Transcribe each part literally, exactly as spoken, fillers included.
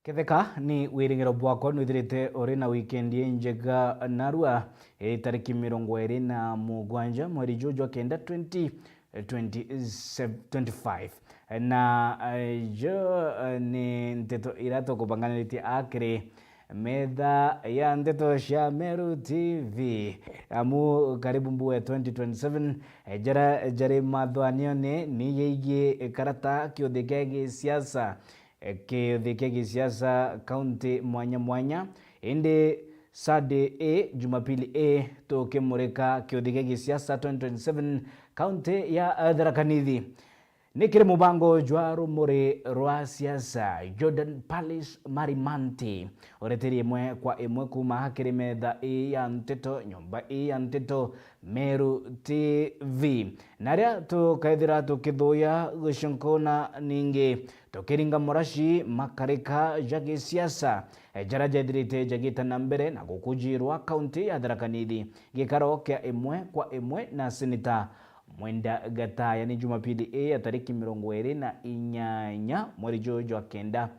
Ketheka ni wirigiro bwakwa nwithirite uri na weekend injega narua. Iri tariki mirongo iri na mugwanja mweri juju jwa kenda twenty twenty-five. Na, eh, jo, eh, ni nteto iria tukubanganiritie akiri metha ya nteto cia Meru T V. Amu karibu mbua ya twenty twenty-seven, eh, jara jari mathwanione ni yegie karata kiuthi kia gisiasa, eh, kiuthi kia gisiasa kaunti mwanya mwanya. Indi Saturday ii, Jumapili ii, tukimurika kiuthi gia gisiasa twenty twenty-seven kaunti ya, eh, Tharaka Nithi. Ni kiri mubango jwa rumuri rwa siasa, Jordan Palace Marimanti ureterie imwe kwa imwe kuuma kiri metha ii ya nteto, nyomba ii ya nteto, Meru T V. Na aria tukaithira tukithuya guconkona ningi tukiringa muraci makarika ja gisiasa, eh, jaria jethirite jagita na mbere na gukujirwa kaunti ya Tharaka Nithi, gikaro kia imwe kwa imwe na seneta Mwenda Gataya. Ni Jumapili ii ya tariki mirongo iri na inyanya mweri juju jwa kenda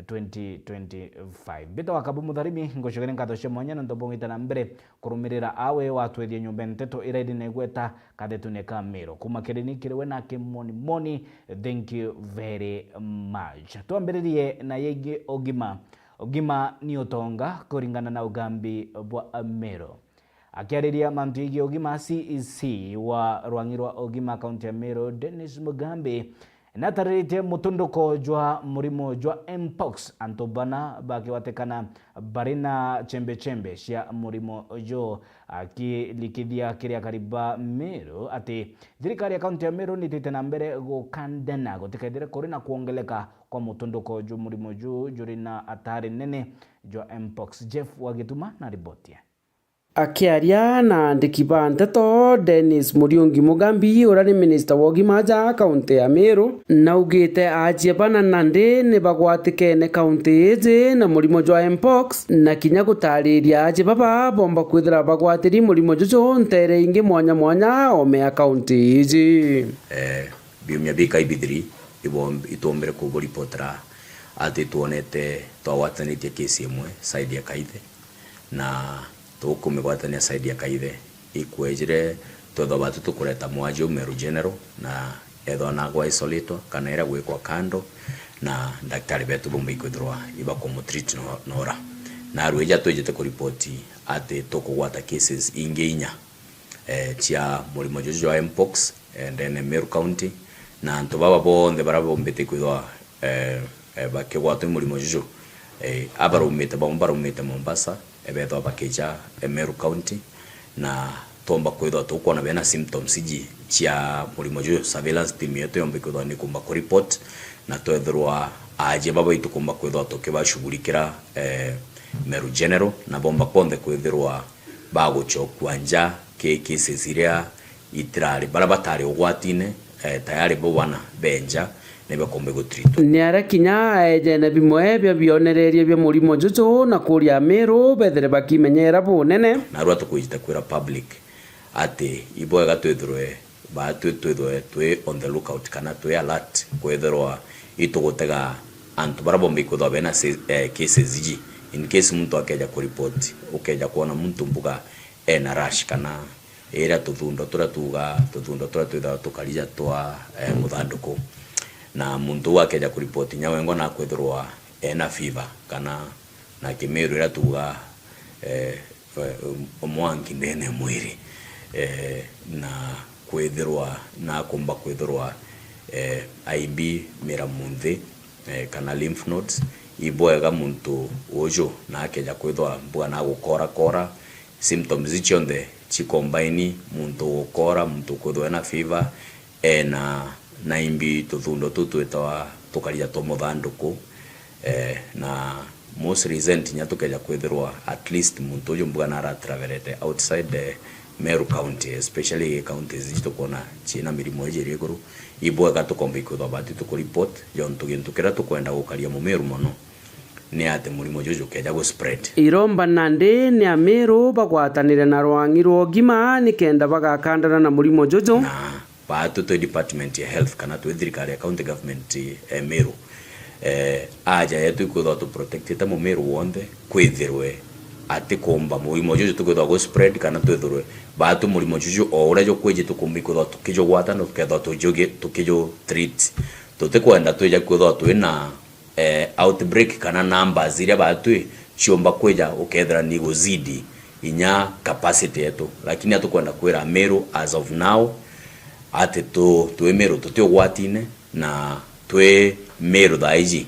twenty twenty-five. Mbitagwa Kabu Mutharimi, ngucokeria nkatho cia mwanya nontu bwa gwita na mbere kurumirira awe watwethia nyomba ya nteto iria iri na igweta kathetune ka Meru. Kuuma kiri ni kiri we na kimoni moni, thank you very much. Twambiririe na yegi ugima. Ugima ni utonga kuringana na ugambi bwa Meru. Akiariria mantu yegi ugima, C E C wa rwangi rwa ugima kaunti ya Meru, Dennis Mugambi, natariritie mutunduko jwa murimo jwa Mpox, antu bana bakigwatikana bari na chembe chembe cia murimo uju, akilikithia kiri akari ba Meru ati thirikari ya kaunti ya Meru nitite na mbere gukandana gutikethire kuri na kwongeleka kwa mutunduko jwa murimo ju juri na atari nene jwa Mpox. Jeff wa Gituma na riboti. Akiaria na andiki ba nteto, Dennis Muriungi Mugambi, uria ni minista wa ugima aja kaunti ya Meru, naugite aajie bana nandi ni bagwatikene kaunti iji na murimo jwa Mpox, na kinya gutariria aajie baba bomba kwithira bagwatiri murimo juju ntere ingi mwanya mwanya oome ya kaunti iji. Eh, biumia bikai bithiri, ibom-, itwombere kuburipotera ati twonete twagwatanitie kesi imwe side ya Kaithe, na tukumigwatania side ya Kaithe. Ikwejire twethwa batu tukureta mwaji u Meru General, na ethwa nagwa isoletwa kana ira gwikwa kando, na ndagitari betu bomba ikwithirwa ibakumutreat no-, nora. Narua ija twijite kuripoti ati tukugwata cases ingi inya, eh, cia murimo juju jwa Mpox, eh, ndene Meru County, na antu baba bonthe baria bombite kwithwa, eh, eh, bakigwatwa ni murimo juju, eh, abarumite, bamwe barumite Mombasa, eh, bethwa bakija, eh, Meru County, na twomba kwithwa tukwona bena symptoms iji cia murimo juju, surveillance team yetu yomba kwithwa ni kumba kuriport, na twethirwa aajie baba itukumba kwithwa tukibashughulikira, eh, Meru General, na bomba kwonthe kwithirwa bagucokua nja ki cases iria itirari, baria batari ugwatine, eh, tayari bo bana benja nibakombe gutreatwa. Ni aria kinya aejene bimwe bia bionereria bia murimo juju na kuria Meru bethire bakimenyera bunene. Narua tukwijite kwira public ati ibwega twithirwe Baatwi twithwe twi on the lookout kana twi alert kwithirwa itugutega antu baria bomba ikwithwa bena se-, eh, cases iji. In case muntu akeja kuripoti, ukeja kwona muntu mbuga ena rash kana iria tuthundo turia tuuga, tuthundo turia twithawa tukarija twa, eh, muthanduku. Na muntu uu akeja kuripoti inya wengwa nakwithirwa ena fever kana na Kimiru iria tuuga, eh, eh, mwanki ndene ya mwiri, eh, na kwithirwa, na akumba kwithirwa, eh, aimbi mira munthi, eh, kana lymph nodes, ibwega muntu uju na akeja kwithwa mbuga na gukora kora, symptoms ici cionthe cikombaini, muntu gukora, muntu kwithwa ena fever, ena, na imbi tuthundo tu twitawa tukarija twa muthanduku, eh, na most recent inya tukeja kwithirwa at least muntu uju mbuga naratraverete outside the Meru County, especially counties ici tukwona ciina mirimo iji iri iguru, ibwega tukomba ikwithwa batu tukuriport, jontu gintu kiria tukwenda gukaria mumiru mono ni ati murimo juju jukeja gu spread. Iromba nandi ni Amiru bagwatanire na rwang'i rwa ugima nikenda bagakandana na murimo juju. Na baatu twi department ya health kana twi thirikari ya county government, eh, Meru, Eh, aja yetu ikwithwa tu protectite mumiru wonthe, kwithirwe ati kumba murimo juju tukwithwa gu spread, kana twithirwe batu murimo juju o uria jukwiji tukumba ikwithwa tukijugwata na tukethwa tujugi-, tukiju treat. Tutikwenda twija kwithwa twina, eh, outbreak kana numbers iria batwi ciumba kwija ukethira ni guzidi inya capacity yetu. Lakini atukwenda kwira Meru as of now ati tu, twi Meru tuti ugwatine, na twi Meru thaa iji,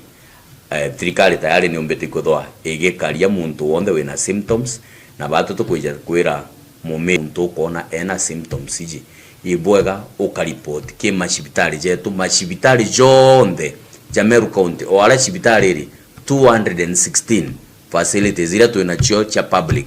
eh, thirikari tayari niumbite ikwithwa igikaria muntu wonthe wina symptoms, na batu tukwija kwira mumiru muntu ukoona ena symptoms iji, ibwega ukaripoti ki macibitari jetu, macibitari jonthe ja Meru County, o aria cibitari iri two hundred and sixteen facilities iria twinacio cia public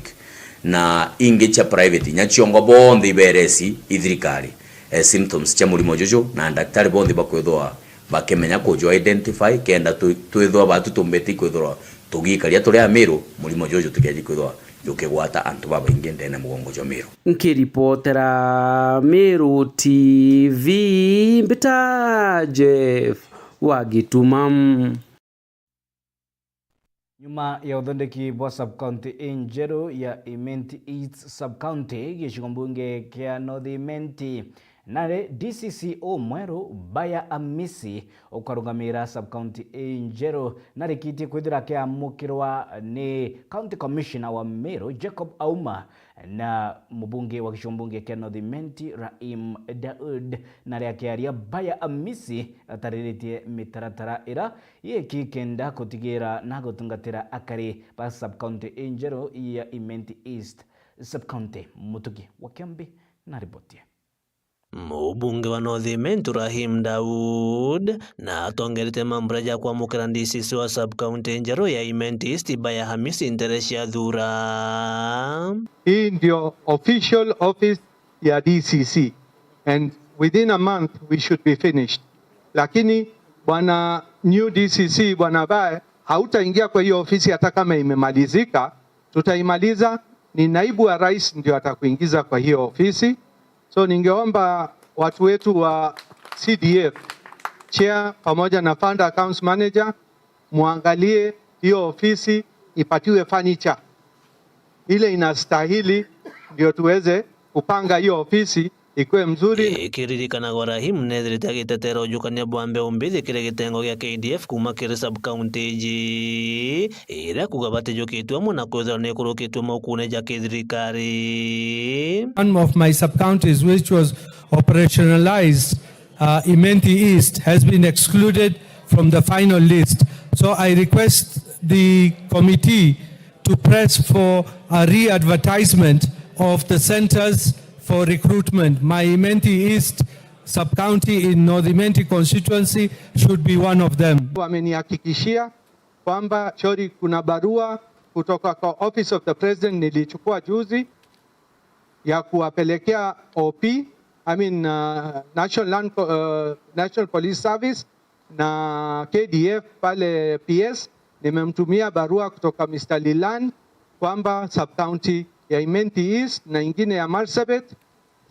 na ingi cia private, inya ciongo bonthe iberesi i thirikari, eh, symptoms cia murimo juju, na ndaktari bonthe bakwithwa bakimenya kuju identify, kenda twi-, twithwa batu tumbite ikwithirwa tugikaria turi Amiru, murimo juju tukeji kwithwa jukigwata antu babaingi ndene mugongo jwa Miru. Nkiripotera Miru T V, mbita Jeff wa Gituma. Nyuma ya uthondeki bwa sub-county injeru ya Imenti East sub-county, gicigo mbunge kia North Imenti, nari D C C umweru Baya Amisi ukarungamira sub-county injeru narikitie kwithira akiamukirwa ni County Commissioner wa Miru Jacob Auma na mubunge wa gicigo mbunge kia North Imenti Rahim Daud. Nari akiaria, Baya Amisi atariritie mitaratara ira iki kenda gutigira na gutungatira akari ba sub-county injeru ya Imenti East sub-county. Mutugi wa Kiambi na riboti. Mubunge wa North Imenti Rahim Daud na atongerete mambura ja kwamukira D C C wa sub-county injeru ya Imenti East Baya Hamisi ntere cia thura. Hii ndio official office ya D C C, and within a month we should be finished. Lakini bwana new D C C, bwana Baya, hautaingia kwa hiyo ofisi hata kama imemalizika, tutaimaliza. Ni naibu wa rais ndio atakuingiza kwa hiyo ofisi. So ningeomba watu wetu wa C D F, chair pamoja na fund accounts manager, muangalie hiyo ofisi ipatiwe furniture ile inastahili, ndio tuweze kupanga hiyo ofisi ikuwe mzuri. Ikiririkanagwa, Rahim nethirite agitetera ujukania bwa mbeu mbithi kiri gitengo gia K D F kuuma kiri sub-county iji, iria kuuga batijukitue amwe na kwithirwa nikurukitue maukune ja kithirikari. One of my sub-counties which was operationalized, uh, Imenti East, has been excluded from the final list. So I request the committee to press for a re-advertisement of the centers for recruitment. My Imenti East sub-county in North Imenti constituency should be one of them. Wamenihakikishia kwamba, Chori, kuna barua kutoka kwa Office of the President nilichukua juzi ya kuwapelekea O P, I mean, uh, National Land Co-, uh, National Police Service na K D F pale P S. Nimemtumia barua kutoka Mister Lilan kwamba sub-county ya Imenti East na ingine ya Marsabit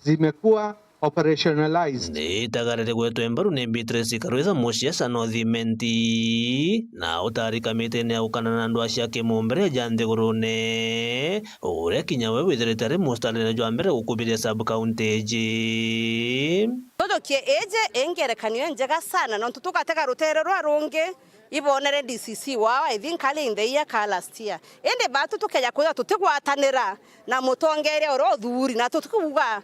zimekuwa operationalized. Ni itagare rigwetwe mbaru ni Beatrice Karwitha, muciaca North Imenti, na utari kamitine ya gukana na ndwaa cia kimumbere ja nthigurune, uria kinya we withirite ari mustarire jwa mbere gukubiria sub-county iji. Tujukie iji ingerekanio injega sana, nontu tugatega rutere rwa rungi ibonere D C C wao, I think, early in the year ka last year. Indi batu tukeja kwithirwa tutigwatanira na mutongeria uria uthuri, na tutikuuga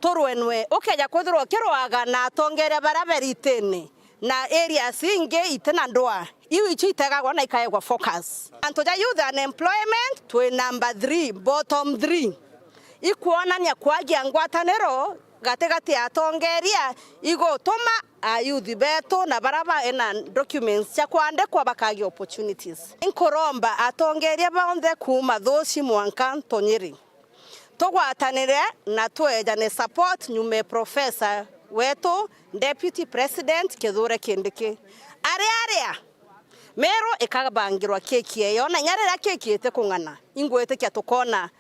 turwenwe, ukeja kwithirwa ukirwaga na atongeria baria beritene na areas ingi itina ndwaa. Iu icio itegagwa na ikaegwa focus. Antu ja youth unemployment, twi number three, bottom three. Ikwonania kwagia ngwataniro gatigati ya atongeria igutuma a youth betu na baria bena documents cia kwandikwa bakagia opportunities. Nkuromba atongeria bonthe kuuma Thuci mwanka Ntonyiri, tugwatanire na twejane support nyuma ya Professor wetu, Deputy President Kithure Kindiki. Aria, aria, Meru ikabangirwa keki eyo, na inya riria keki itikung'ana, ingwitikia tukona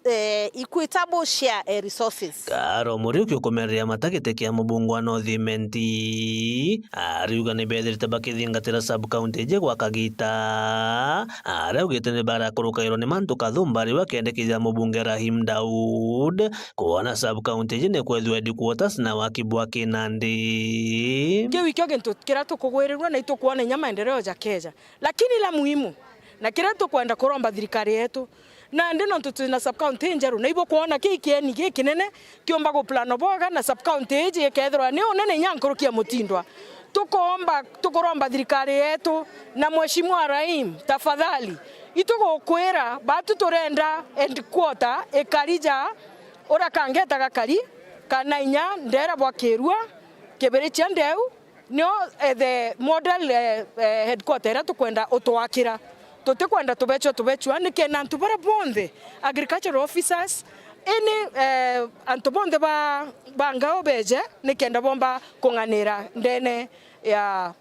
eh, equitable share, eh, resources. Karo Muriuki ukumereria mata giti kia mubunge wa North Imenti, ariuga ni bethirite bakithingatira sub county iji gwa kagita, aria augite ni barakurukairwa ni mantu kathumba riu akendekithia mubunge Rahim Daud kwona sub county iji ni kwethirwa headquarters na waki bwa kinandi. Kiu ikio gintu kiria tukugwirirua na itukwona inya maendeleo jakeja. Lakini la muhimu, na kiria tukwenda kuromba thirikari yetu, nandi nontu twina sub county injeru, na ibukwona kii kieni gikinene kiumba guplanwa bwega, na sub county iji ikethirwa ni unene inya nkuruki ya Mutindwa. Tukoomba, tukuromba thirikari yetu na Mheshimiwa Rahim, tafadhali, itugukwira, batu turenda headquarter ikari ja uria kangeta gakari, kana inya ndera bwa Kirua, Kibirichia Ndeu, nio, eh, the model, eh, eh, headquarter iria tukwenda utwakira. Tutikwenda tubechwa, tubechwa, nikenda antu baria bonthe, agricultural officers, ini, eh, antu bonthe ba, ba Ngao beje, nikenda bomba kung'anira ndene ya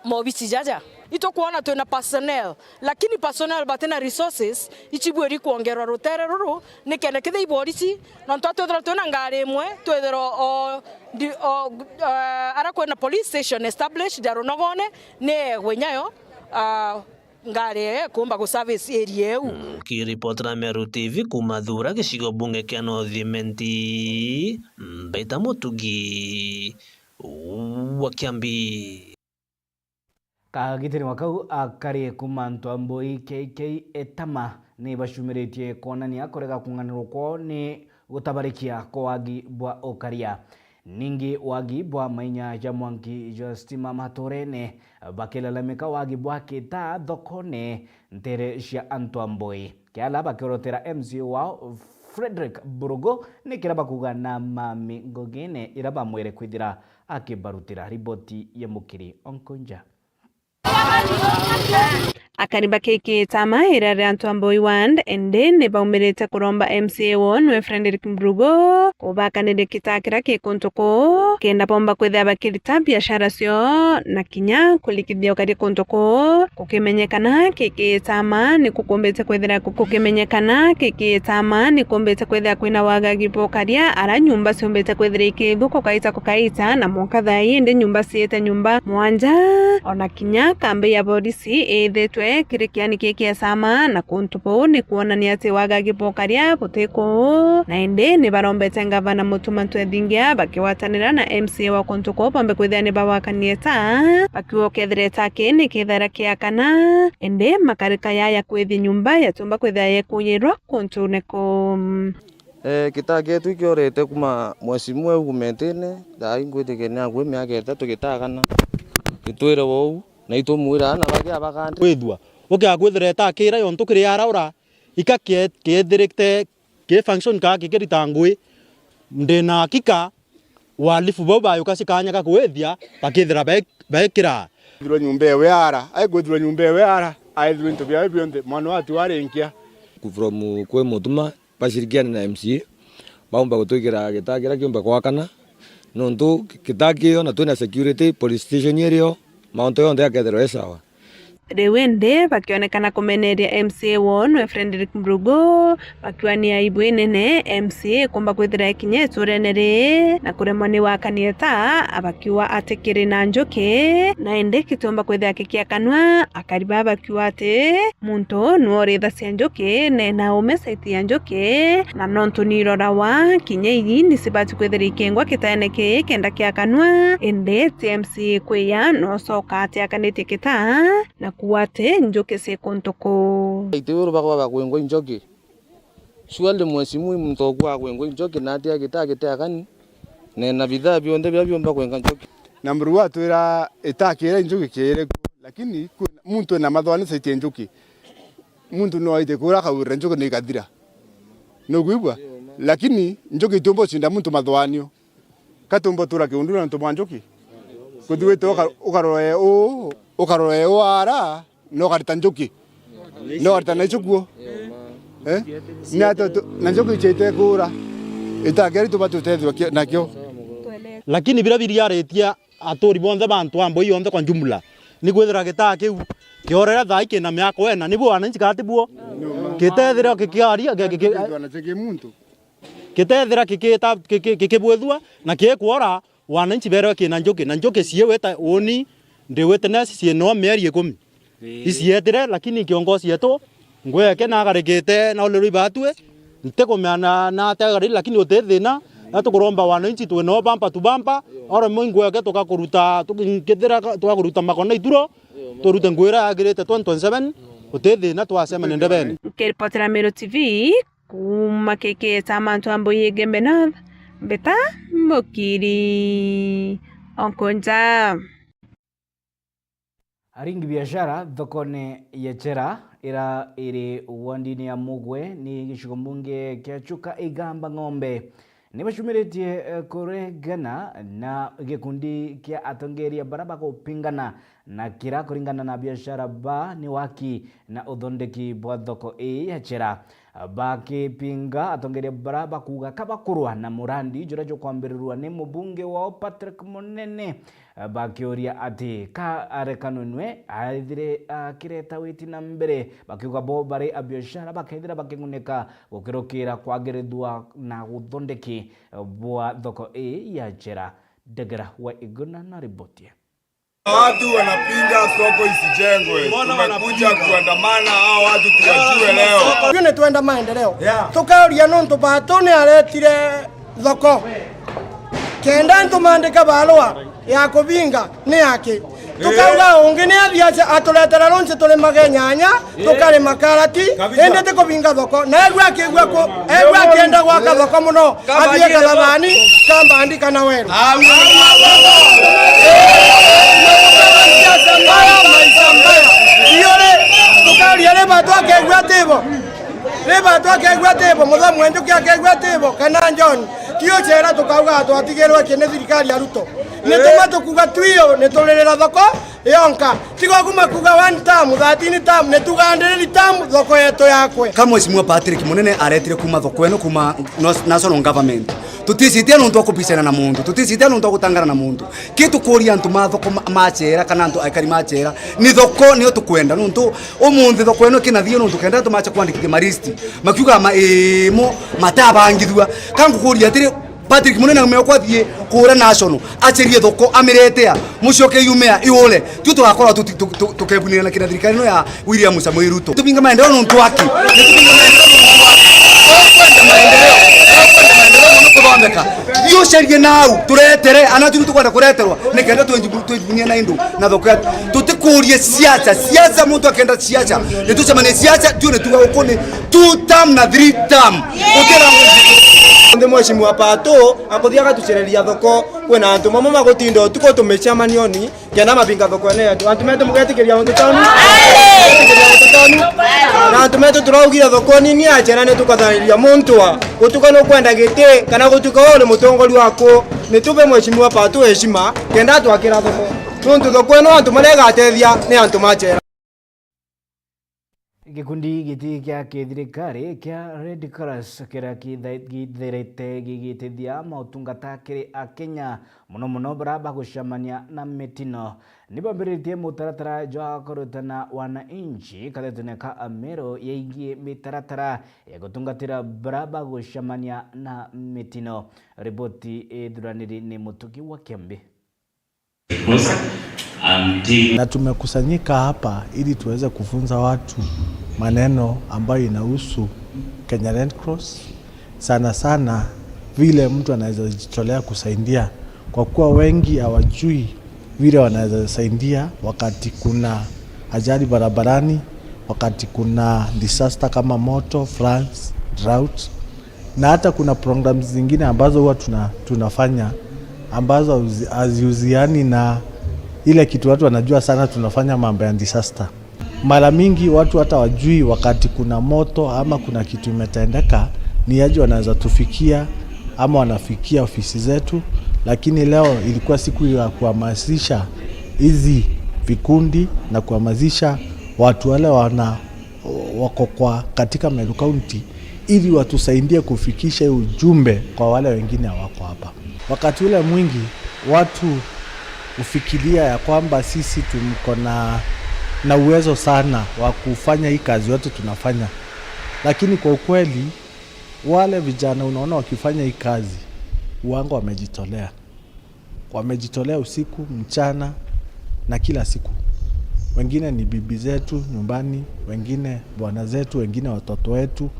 maobici jaja. Itukwona twina personnel, lakini personnel batina resources, ichibuiri kwongerwa rutere ruru, nikenda kethira iborisi, nontu atwithirwa twina ngari imwe, twithirwa o, ndi-, o, eh, ara kwina police station established ya Runogone, ni egwe nyayo, ah, ngari iyo ikumba guservice area iu. Mm, kiripotera Meru T V kuma Thura, gicigo bunge kia North Imenti, Mbeta Mutugi wa Kiambi. Kagitene wa kau akari kuma Ntwambui K K Etama ni bacumiritie kwonania kurega kung'anirwa kwao ni gutabarikia kwa wagi bwa ukaria. Ningi wagi bwa mainya ja mwanki ja stima maturene, bakilalamika wagi bwa kitaa thokone ntere cia Ntwambui. Kiala bakiorotera M C A wao Frederick Burugu ni kiria bakuga na mami ngogene iria bamwire kwithira akibarutira. Riboti ya Mukiri Onkonja. Akari ba K K Etama iria ria Ntwambui Ward, indi ni baumirite kuromba M C A wao nwe Frederick Mburugu kubakaniria kitaa kiria ki kuntu kuu, kenda bomba kwithira bakirita biashara cio na kinya kurikithia ukari kuntu kuu. Kukimenyekana K K Etama ni kukumbite kwithira ku-, kukimenyekana K K Etama ni kumbite kwithira kwina wagagi bwa ukaria, ara nyumba ciumbite kwithira ikithua kukaita kukaita, na mwanka thaa ii indi nyumba ciite nyumba mwanja. Ona kinya kambi ya borisi iithitwe kiri kiani kiki Etama, na kuntu buu ni kwonania ati wagagi bwa ukaria buti kuu. Na indi ni barombete ngavana Mutuma Ntwethingia bakigwatanira na M C A wa kuntu kuu bombe kwithira ni bawakanie taa, bakiuga ukethira taa kii ni kithara kiakana, indi makarika yaya kwithia nyumba yatiumba kwithira yekuyirwa kuntune kuu. Eh, kitaa kietu ikiorete kuma mwecimu eu gumetine, thaa ii ngwitikia ni akui miaka itatu gitagana. Gitwire wou, na itumwira ana bagia bagandi. Kwithua, ukia kwithira itaa kira yontu kiri araura, ika kie-, kiethirite ki function kaa kikirita ngui, ndina hakika walifu bau bayuka cikanya ga kwithia, bakithira be-, bekira. Kwithirwa nyumba ewe ara, aikwithirwa nyumba ewe ara, aithirwa into biawe bionthe, mwana watu arinkia. From kwi Mutuma, bashirikiane na M C A, baumba gutwikira gitaa kiria kiumba kwakana, nontu gitaa kio na twina security, police station irio, mauntu yonthe yakethirwa i sawa. Riu indi bakionekana kumeneria M C A wao nwe Frederick Mburugu, bakiuga ni aibu inene M C A kumba kwithira ikinya iturene ri na kuremwa ni wakania taa, bakiuga ati kiri na njuki, na indi gitiumba kwithira kikiakanwa. Akari baa bakiuga ati muntu nwe urithacia njuki, na ena ume saiti ya njuki, na nontu nirorawa, kinya ii nicibati kwithira ikengwa kitaene kii kenda kiakanwa, indi ti M C A kwiya nocoka atiakanitie kitaa. Na kuuga ati njuki ci kuntu kuu. Iti uru bakwaga kwingwa injoki. Surely mwecimu i muntu okwaga kwingwa injoki na atia gitaa gitiakani, na ena bithaa bionthe biria biumba kwinga njoki. Na Mburugu atwira itaa kiria injoki kiire kuo, lakini kwina muntu ena mathwani saiti ya njoki. Muntu no aite kuura akagwirira njoki na ikathira. Nukwigua? Lakini njoki itiumba ucinda muntu mathwanio. Ka tumba utura kiundu na ntu bwa njoki? Kuthi wite uka-, ukaroe uu, ukaroe uu ara, na ukarita njoki. Na ukarita na icio kuo. Eh? Ni atia tu-, na njoki icio ite kuura. Itaa kiria tubati utethua ki-, nakio. Lakini biria biriaritie aturi bonthe ba Ntwambui yonthe kwa jumla, ni kwithira gitaa kiu Kiorera thaa iki na miaka wena, nibu wananchi kati buo? Kitethira kikiaria, ki-, ki-, ki-, Wana cheki muntu. Kitethira kikita-, kiki-, kikibwithua na kikwora, wananchi berewe kina njuki, na njuki ciiwita uni, ndi witness ciino mieri ikumi. Ii. Icietire, lakini kiongozi yetu, ngweke nagarikite na ulirui batwi, ntikumenya na, na ategari, lakini uti thina, na tukuromba wananchi twino bampa tu bampa, oro mwe ngweke tugakuruta, tuki-, nkithira ka-, tugakuruta makona ituro, turute nguira yagirite twenty twenty-seven, uti thina twacemania ndebene. Nkiripotera Meru T V, kuuma kiki cha mantu a Mbuyi Igembe North, Mbita Mukiri Onkonja. Aringi biashara thokone ya Chera ira iri wandini ya Mugwe ni gicigo mbunge kia Chuka Igamba Ng'ombe ni bacumiritie, eh, kuregana na gikundi kia atongeria bara bagupingana na kira kuringana na biashara ba ni waki na uthondeki bwa thoko ii ya Chera. Bakipinga atongeria bara bakuuga ka bakurwa na murandi juria jukwambirirua ni mubunge wao Patrick Munene, bakiuria ati ka arekanwe nwe aithire akireta witi na mbere, bakiuga bo bari abiashara bakethira baking'unika gukirukira kwagirithua na guthondeki bwa thoko ii ya Chera. Ndegera wa Iguna na riboti. Watu wanapinga soko isijengwe. Tumekuja kuandamana, hao watu tuwajue leo. Ithui ni twenda maendeleo. Yeah. Tukauria nuntu Pato ni aretire thoko. Kenda antu maandika barua ya kubinga ni aki? Tukauga ungi ni athiaca aturetera runci turimage nyanya, tukarima karati, kabisa, indi ti kubinga thoko. Na egua akigua ku, egua akienda gwaka thoko muno, athie Kathabani, Kambandi kana Weru. Ah, huyo ni mama. Siasa mbaya, maisha mbaya. Iyo ri, tukaria ri Pato akegua atibo. Ri Pato akegua atibo, Muthomi wa Njuki akegua atibo, kana John. Ti ucera tukauga twatigirwe ki ni thirikari ya Ruto. Ni tuma tukuga twio, ni turirira thoko yonka. Tiga kuma kuga one term, thirteen term, ni tugandiriri term, thoko yetu yakwe. Ka Mheshimiwa Patrick Munene aretire kuma thoko eno kuma nos-, national government. Tuticitia nuntu wa kubicana na muntu, tuticitia nuntu wa gutangana na muntu. Ki tukuria antu ma thoko ma, ma Chera kana antu aikari ma Chera, ni thoko niyo tukwenda nuntu umunthi thoko eno kina thio nuntu kenda antu macha kwandikithia ma list. Makiuga ma, ii, mo matabangithua. Ka ngukuria atiri, Patrick Munene aumire kwathie kuria national, acherie thoko, amiretea, mucoke yumea, iule. Tui tugakorwa tuti-, tu-, tu-, tukebunira na kina thirikari ino ya William Samoei Ruto. Tubinga maendeleo nuntu waki. Ni tubinga maendeleo nuntu waki. Tukwenda maendeleo. Tukwenda maendeleo mono kuthondeka. Thiucerie nau, turetere, ana tui tukwenda kureterwa, ni kenda twenjibu-, twenjibunia na indu, na thoko yetu. Tutikurie siasa. Siasa, muntu akenda siasa. Ni tucemanie siasa, tuone tuga ukuni. Two term na three term. Gutira muntu. Nthi Mheshimiwa Pato, akuthia agatucereria thoko, kwina antu mamwe magutinda utuku tumicemanioni, kenda mabinga thoko ene yetu. Antu metu mugetikiria untu tanu? Mugetikiria untu tanu? Na antu metu turaugire thoko nini ya Chera ni tukathariria muntu wa gutuka nukwenda giti, kana gutuka we uri mutongoria waku, ni tuve Mheshimiwa Pato heshima, kenda atwakira thoko. Nuntu thoko ino antu maria igatethia ni antu ma Chera. Gikundi giti kia kithirikari kia Red Cross kiria kitha-, githirite gigitithia mautungata kiri Akenya, mono mono baria bagucemania na mitino. Ni bambiritie mutaratara jwa kurutana wananchi kathetune ka Ameru yegie mitaratara ya gutungatira baria bagucemania na mitino. Riboti ithuraniri ni Mutugi wa Kiambi. Na tumekusanyika hapa ili tuweze kufunza watu maneno ambayo inahusu Kenya Red Cross, sana sana vile mtu anaweza jitolea kusaidia, kwa kuwa wengi hawajui vile wanaweza saidia wakati kuna ajali barabarani, wakati kuna disaster kama moto, floods, drought. Na hata kuna programs zingine ambazo huwa tuna-, tunafanya ambazo hazi-, hazihusiani na ile kitu watu wanajua sana tunafanya, mambo ya disaster. Mara mingi watu hata wajui wakati kuna moto ama kuna kitu imetendeka, ni aje wanaweza tufikia ama wanafikia ofisi zetu, lakini leo ilikuwa siku ya kuhamasisha hizi vikundi na kuhamasisha watu wale wana wako kwa, katika Meru County ili watusaidie kufikisha hii ujumbe kwa wale wengine hawako hapa. Wakati ule mwingi watu hufikiria ya kwamba sisi tumko na na uwezo sana wa kufanya hii kazi yote tunafanya, lakini kwa ukweli wale vijana unaona wakifanya hii kazi, wanga wamejitolea, wamejitolea usiku, mchana na kila siku. Wengine ni bibi zetu nyumbani, wengine bwana zetu, wengine watoto wetu,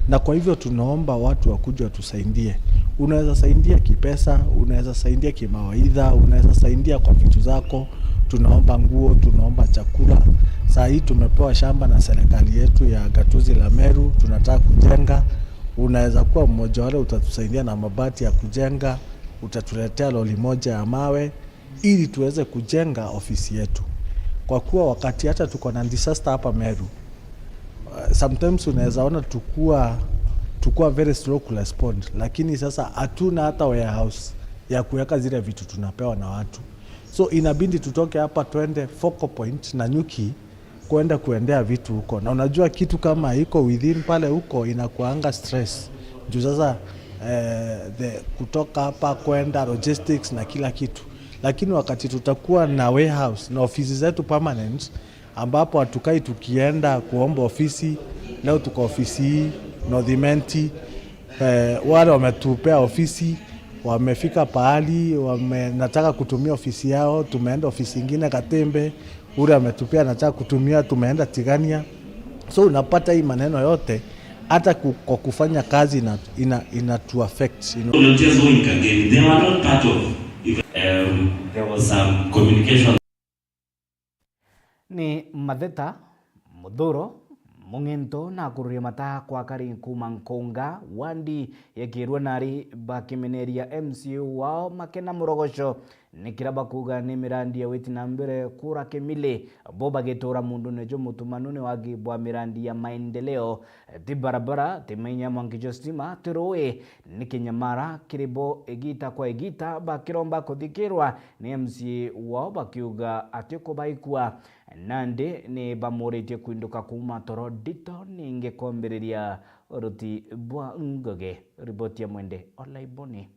na kwa hivyo tunaomba watu wakuje watusaidie. Unaweza saidia kipesa, unaweza saidia kimawaidha, unaweza saidia kwa vitu zako. Tunaomba nguo, tunaomba chakula. Saa hii tumepewa shamba na serikali yetu ya gatuzi la Meru, tunataka kujenga. Unaweza kuwa mmoja wale utatusaidia na mabati ya kujenga, utatuletea lori moja ya mawe ili tuweze kujenga ofisi yetu, kwa kuwa wakati hata tuko na disaster hapa Meru, uh, sometimes unaweza ona tukua tukua very slow kurespond, lakini sasa hatuna hata warehouse ya kuweka zile vitu tunapewa na watu, so inabidi tutoke hapa twende focal point Nanyuki kwenda kuendea vitu huko, na unajua kitu kama iko within pale huko inakuanga stress juu sasa eh, the, kutoka hapa kwenda logistics na kila kitu, lakini wakati tutakuwa na warehouse na ofisi zetu permanent, ambapo hatukai tukienda kuomba ofisi, leo tuko ofisi hii North Imenti, eh, wale wametupea ofisi wamefika pahali wame, nataka kutumia ofisi yao, tumeenda ofisi ingine Katembe, ule ametupea anataka kutumia, tumeenda Tigania. So unapata hii maneno yote hata ku- kwa kufanya kazi ina, ina, ina to affect, you know. Not just going again. They were not part of. Um, there was some communication. Ni Matheta, Muthuro, Mung'ento na akururia mata kwa Kari kuuma Nkunga, wandi ya Kirua nari bakimeneria M C A wao Makena Murogoco. Ni kira bakuuga ni mirandi ya witi na mbere kura Kimili, bo bagitura mundune jumutumanu ni wagi bwa mirandi ya maendeleo, ti barabara, ti mainya mwanki jwa stima, ti rui, ni kinyamara kiri bo igita kwa igita, bakiromba kuthikirwa ni M C A wao bakiuga ati kubaikua, nandi ni bamuritie kwinduka kuuma toro ndito ningi kwambiriria uruti bwa ngugi. Riboti ya Mwende Olaiboni.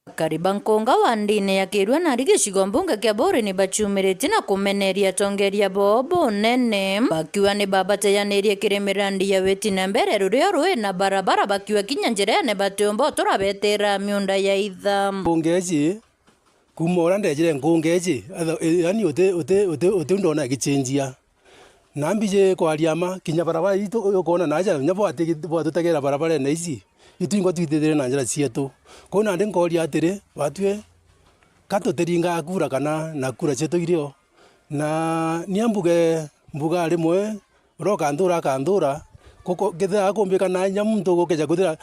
Akari ba Nkunga wandine ya Kirua nari gicigo mbunge kia Buri ni bachumiritie na kumeneria atongeria boo bunene, bakiuga ni babateyanirie kiri mirandi ya witi na mbere rurio rui na barabara, bakiuga kinya njirene batiumba utura betera miunda ya itha. Mbunge ici, kuuma uria ndejire Nkunga ici, atha- i- yaani uti, uti, uti, uti ndona igicenjia. Na mbiji kwaria mma, kinya barabara itũ ũkona na aja, nya bwati-, bwatutegera barabarene ici, itwingwa twitithire na njira cietu. Kwou nandi nkoria atiri, batwi, ka tutiringaga kura kana na kura cietu irio? Na nia mbuge, mbuga rimwe, uria ukanthura akanthura, kuko-, kethira akumbika na inya muntu ugukeja kwithira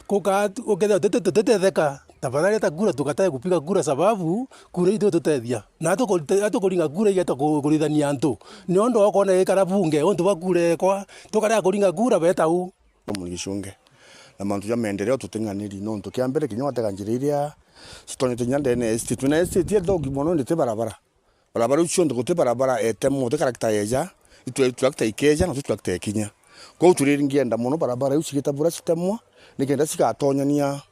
Kuka-, ukethira tuti-, tutitetheka, tafadhali hata kura tukatae kupiga kura, sababu kura itututethia. Na atuku-, atukuringa kura igeta ku-, kurithania antu. Niondo ukona ikara bunge, untu bwa kura ekwa, tukarega kuringa kura beta u. Murigi Cunge. Na mantu ja maendeleo tuting'aniri, nontu kia mbere kinya watega njira iria citonyete kinya ndene ya estate. Twina estate ya thogi mono, indi ti barabara. Barabara iu cionthe, guti barabara etemwa, guti karakta yeja, itwe turakta ikeja, na turakta ikinya. Kwou turiringienda mono barabara iu cigita bura citemwa, nikenda cigatonyania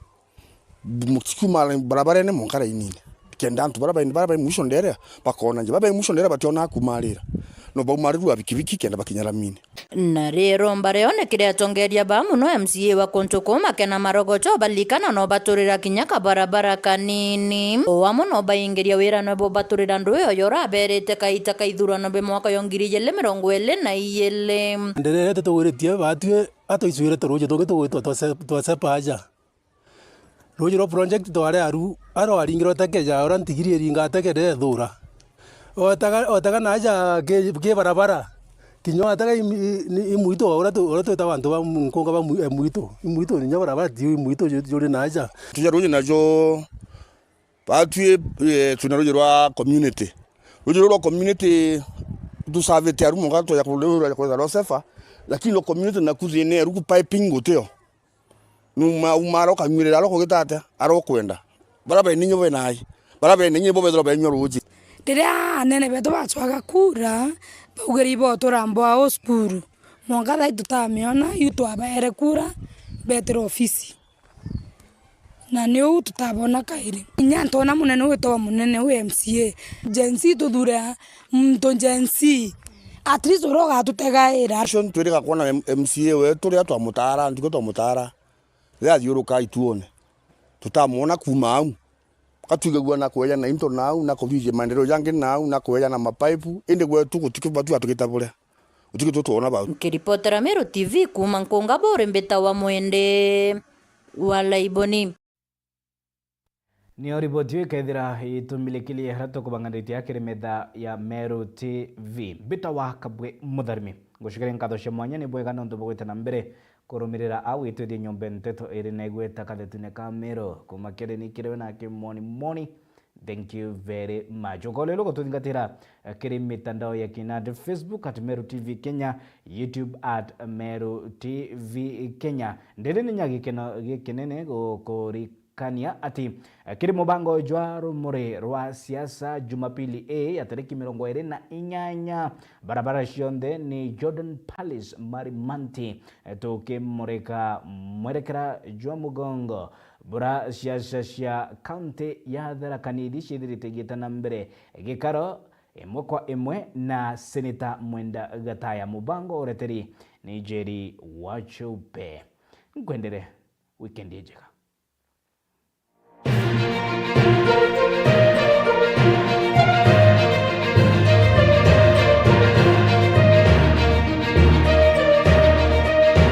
bu-, cikiuma barabarene mwanka rainine. Kenda antu bara bai, bara bai mwisho ndere, bakona nje. Bara bai mwisho ndere bationaa kumarira. No baumarirua bikibiki kenda bakinya ramine. Na riromba rionekire atongeria ba muno M C A wa kuntu kuu Makena Marogoco balikana no baturira kinya kabarabara kanini. O amwe no baingiria wira nabo baturira ndui oyo uraberite kaita ka ithurano bia mwaka yo ngiri ijiri mirongo iri na ijiri. Nderere tutugwiritie batwi atwicwirite ruuji tungi tugwitwa twa Se-, twa Sepa aja. Ruuji rwa project twari aru, arwaringirwe tekeja, uria ntigiri iringa tekere ethura. Otaga, otaga na aja ki, ki barabara. Kinya otaga i, i, i, i mwito, uria tu, uria twitaga antu ba Nkunga ba mwi-, e mwito. I mwito, kinya barabara ti i mwito ju-, juri na aja. Tuja ruuji najo, batwi, eh, twina ruuji rwa community. Ruuji ruu rwa community, tusavite aru mwanka twaja ku-, rwa Sepa, lakini rwa community naku thina eruku piping gutio. Numa, umara ukanyuirira aria ukugita atia, aria ukwenda. Bara bene inya be nai. Bara bene inya bo bethirwa benyua ruuji. Riria anene betu bacwaga kura, baugire ibo turambwa o cukuru. Mwanka thaa ii tutamiona, iu twabaere kura, betire ofisi. Na ni uu tutabona kairi. Inya ntona munene witagwa munene wi M C A. Gen Z tuthure muntu Gen Z. At least uria ugatutegaira. Action twiriga kwona M-, M C A wetu riria twamutaara, ntuku twamutaara. Riria athiuruka ituone. Tutamwona kuuma au. Katwigagua na kweja na into nau, na kuthithia maendeleo jangi nau, na kweja na mapaipu, indi gwetu gutiki batu atugita buria. Gutiki tutwona bau. Nkiripotera Meru T V kuuma Nkunga Buri, mbitawa Mwende wa Laiboni. Niyo riboti iu ikethira itumilikirie haria tukubanganitie akiri metha ya Meru T V. Mbitawa Kabwe Mutharimi. Ngucokeria nkatho cia mwanya ni bwega nontu bwa gwita na mbere kurumirira au itwithie nyombe nteto iri na igweta kathetune ka Meru. Kuma kiri ni kiri we na kimoni moni. Thank you very much. Ukoolelo gututhingatira, eh, kiri mitandao ya kinandi, Facebook at Meru T V Kenya, YouTube at Meru T V Kenya. Ndiri ni nya gikeno gikinene gukurikania ati, eh, kiri mubango jwa rumuri rwa siasa Jumapili ii ya tariki mirongo iri na inyanya, barabara cionthe ni Jordan Palace Marimanti, eh, tukimurika mwerekera jwa mugongo bura siasa cia kaunti ya Tharaka Nithi ciithirite igiita na mbere gikaro imwe kwa imwe na Seneta Mwenda Gataya. Mubango ureteri ni Njeri wa Chupe. Nkwendere wikendi injega.